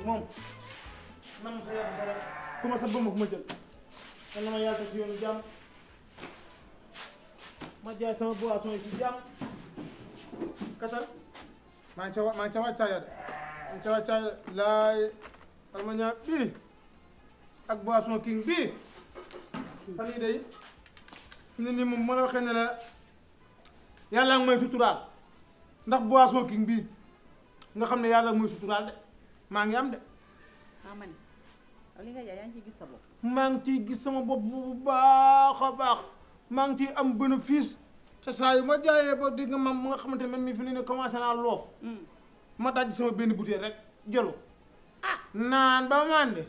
moom man sa yàlla dara ku ma sa bëmm fu ma jël man na ma yàlla si yoonu jàmm ma jaay sama boisson yi ci jàmm katal maa ngi ca wàccaaya de maa ngi ca wàccaaya de laay almaña bii ak boisson king bii fan yii day fi ne nii moom ma la waxee ne la yàlla nga may suturaal ndax boisson king bii nga xam ne yàlla mooy suturaal de maa ngi am de man li nga jaay yaa ngi ciy gis sa bopp maa ngi ciy gis sama bopp bu baax a baax maa ngi ciy am bénéfice te saa yu ma jaayee ba di nga mam nga xamante ne man mii fi ne commencé naa loof ma daj sama benn bouteille rek jëlu naan ba màndi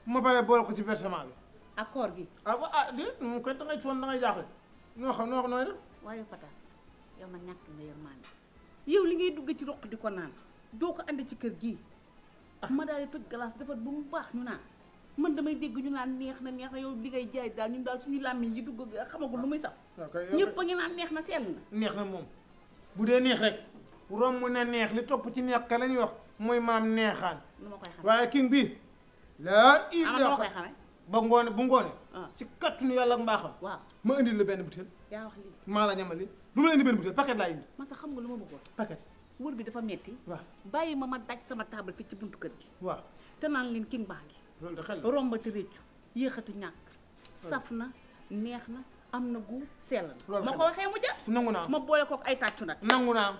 ma pare boole ko ci versement bi ak koor gi di moom koy da ngay sonn da ngay jaaxle noo xam nooy def waaye Fatas yow ma ñàkk nga yërmande yow li ngay dugg ci roq di ko naan doo ko andi ci kër gii ma daal di toj glace defar ba mu baax ñu naan man damay dégg ñu naan neex na yow li ngay jaay daal ñun daal suñu làmmiñ yi dugg xamagul lu muy saf ñëpp a ngi naan neex na sell na neex na moom bu dee neex rek romb na neex li topp ci neex ka la ñuy wax mooy maam neexaan nu ma koy xamee waaye king bi laa ma koy xamee ba ngoone bu ngoone ci kattunu yàlla ak mbaaxam waaw ma indil la benn butéel yaa wax lii maa la ñamal li du ma la indi benn butéel paquet laa indi man sax xam nga lu ma bëggoon paquet wër bi dafa metti waaw bàyyi ma daj sama table fii ci buntu kër gi waaw te naan leen king baa ngi loolu de xel la rombati réccu yéexatu ñàkk saf na neex na am na gu sell na ma ko waxee mu jar nangu naa ma boole kook ay tàccu nag nangu naa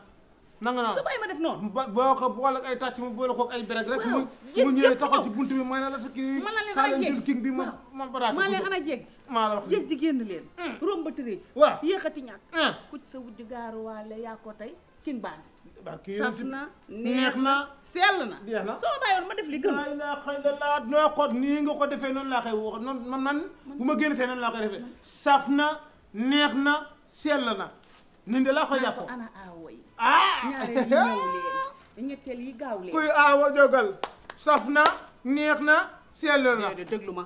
nga bàyyi ma def noonu boo ko boole ak ay tàcc mu boole kook ay berek rek mu ñëwee taxaw ci buntu bi may na la sa kii kaa leen jël king bi ma baraat maa leen ana jéeg ji maa la wax jéeg ji génn leen rombati réccu waaw yéexati ñàkk ku ci sa wujj gaaruwaale yaa ko tey king baa ngi saf na neex na sell na jeex na soo ma bàyyoon ma def li gën laa ilaaha illallaah noo ko nii nga ko defee noonu laa koy wax noonu man bu ma génn tey noonu laa koy defee saf na neex na sell na nin de laa koy jàppoo ana aawo yi ah ñaareel yi ñëw leen ñetteel yi gaaw leen kuy aawo jógal saf na neex na sell na déglu ma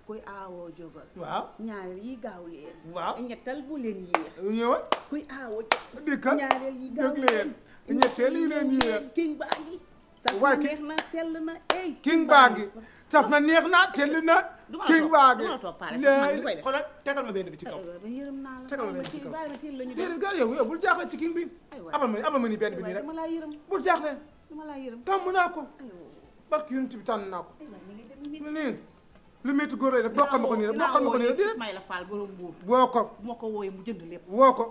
kuy aawoo jógal waaw ñaareel yi gaaw leen waaw ñettal bu leen yéex ñëwal kuy aawoo dikkal ñaareel yi gaaw leen ñetteel yi leen yéex king baa ngi saf na neex na sell na king baa ngi saf na neex na tell na king baa ngi xoolal tegal ma benn bi ci kaw tegal ma benn bi ci kaw déedéet gar yow bul jaaxle ci king bi abal ma ni benn bi nii rek bul jaaxle tàmm naa ko barki yonent bi tànn naa ko nii lu métti góor lay def bokkal ma ko nii rek bokkal ma ko nii rek déedéet Ismaïla Fall borom Mbuur woo ko moo ko wooyee mu jënd lépp woo ko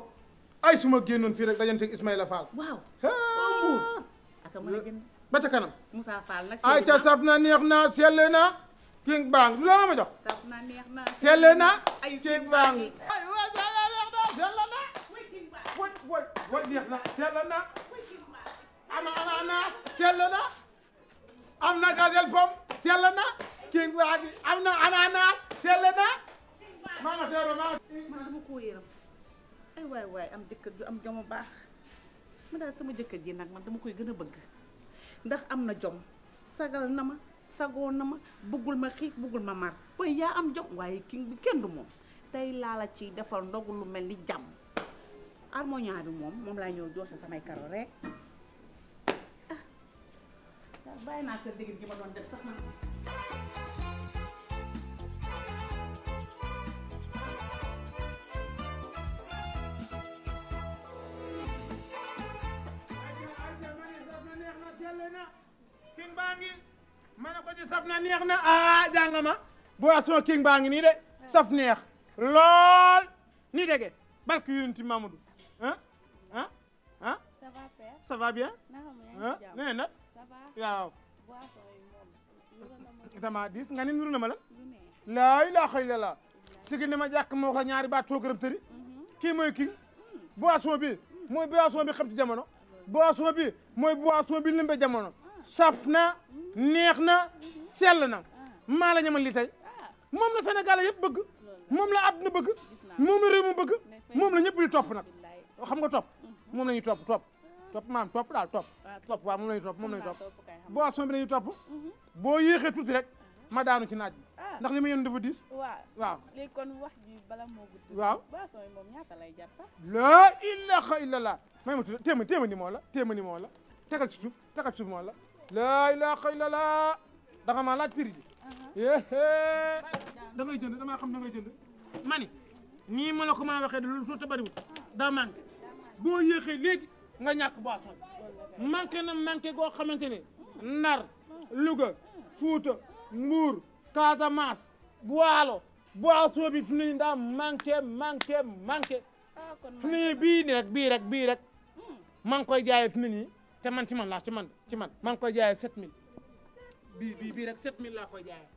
ay suma génnoon fii rek dajante Ismaïla Fall waaw borom Mbuur aka mën a jënd ba ca kanam Moussa Fall nag ay ca saf na neex na sell na king bang lu la ma jox saf na neex na sell na king bang ay wa neex na sell na way neex na sell na ana ananas sell na am na gazelle pomme sell na king bang am na ananas sell na maa nga seero maa man dama koo yërëm ay waay am jëkkër ju am jom baax ma daal sama jëkkër ji nag man dama koy gën a bëgg ndax am na jom sagal na ma sagoo na ma bëggul ma xiif bëggul ma mar waaye yaa am jom waaye king bi kenn du moom tey laala ci defal ndogu lu mel ni jàmm harmonia bi moom laa ñëw joose samay karo rek bàyyi naa kër dégg gi ma doon def sax na king baa ngi ma ne ko ci saf na neex na jàng ma boisson king baa ngi nii de saf neex lool nii dégg barke yonent Mamadou ça va père ça va bien nee na ça va waaw boisson yi moom dama dis nga ni nuru na ma la laa ilaaha illallaah sigi ni ma jàkk ma wax la ñaari baat too gërëm tëri kii mooy king boisson bi mooy boisson bi xam ci jamono boisson bi mooy boisson bi lëmbe jamono saf na neex na sell na maa la ñamal li tey moom la Sénégal yëpp bëgg moom la àdduna bëgg moom la réew mi bëgg moom la ñëpp di topp nag xam nga topp moom la ñuy topp maam topp daal topp waaw moom la ñuy topp boisson bi la ñuy topp boo yéexee tuuti rek ma daanu ci naaj bi ndax li ma yéen dafa diis waaw léegi kon wax ji bala moo gudd waaw boisson yi moom ñaata lay jar sax laa ilaaha illallaah may ma tudd téema ni moo la tegal ci suuf moo la laa ilaaha illallaah da nga ma laaj prix bi da ngay jënd damaa xam da ngay jënd mani nii ma la ko mën a waxee loolu soo ta bariwul daa manqué boo yéexee léegi nga ñàkk boisson bi manqué na manqué goo xamante ne Ndar Louga Fuuta Mbuur Casamance Waalo boisson bi fi mu ne nii daa manqué fi mu ne nii bii rek maa ngi koy jaayee fi mu ne nii te man ci man maa ngi koy jaayee 7000 bii rek 7000 laa koy jaayee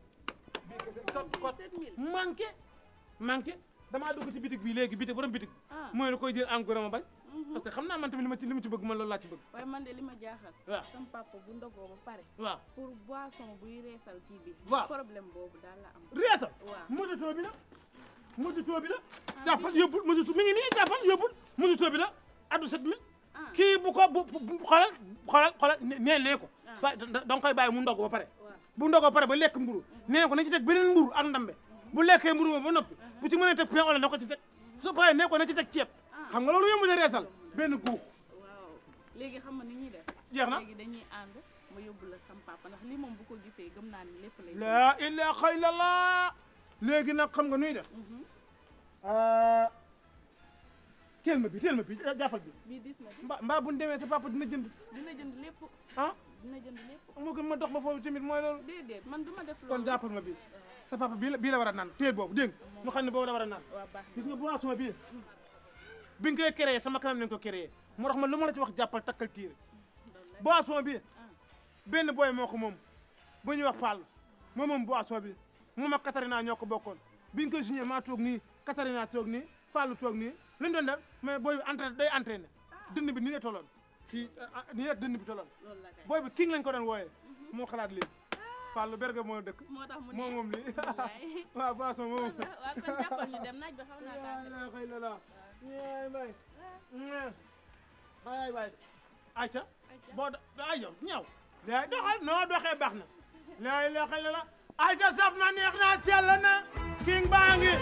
manqué damaa dugg ci bitig bi léegi bitig borom bitig mooy la koy jël en gros ma bañ parce que xam naa man tamit li ma ci bëgg man loolu laa ci bëgg waaye man de li ma jaaxal waaw sama papa bu ndogoo ba pare waaw pour boisson buy reesal kii bi waaw problème boobu daal la am reesal waaw mosutoo bi la jàppal yóbbul mosutu mi ngi nii jàppal yóbbul mosutoo bi la addu 7000 kii bu ko bu xoolal nee ko ba da nga koy bàyyi mu ndog ba pare bu ndog ba pare ba lekk mburu nee ko na ci teg beneen mburu ak ndambe bu lekkee mburu ba noppi bu ci mën a teg pain wala na ko ci teg su paree nee ko na ci teg ceeb xam nga loolu yomb na reesal benn guux waaw léegi xam nga ni ñuy def jeex na léegi dañuy ànd ma yóbbu la sam papa ndax lii moom bu ko gisee gëm naa ni lépp lay laa ilaaha illallaah léegi nag xam nga nuy def teel ma bi jàppal bi bii dis na mbaa bu ñu demee sa papa dina jënd lépp dina jënd lépp moo ko ma dox ba foofu tamit mooy loolu déedéet man duma def loolu kon jàppal ma bii sa papa bii la war a naan téel boobu dégg nga mu xam ne boobu la war a naan waaw baax gis nga boisson bii bi nga koy créé sama kanam lañ ko créé moo tax ma lu ma la ci wax jàppal takkal tiire boisson bi benn booy moo ko moom bu ñuy wax Fall moom boisson bi moom ak Katarina ñoo ko bokkoon biñ koy signé maa toog nii Katarina toog nii Fall toog nii lañ doon def mais booy bi day entraîné dënn bi nii la tolloon fii nii la dënn bi tolloon booy bi king lañ ko doon wooyee moo xalaat lii Fall berge moo dëkk moom lii waaw boisson moom waaw kon jàppal ñu dem naaj ba xaw naa xëy la bay bay ayca boo ay yow ñëw lay doxal noo doxee baax na lay la xëy la ayca saf na neex na sell na king baa ngi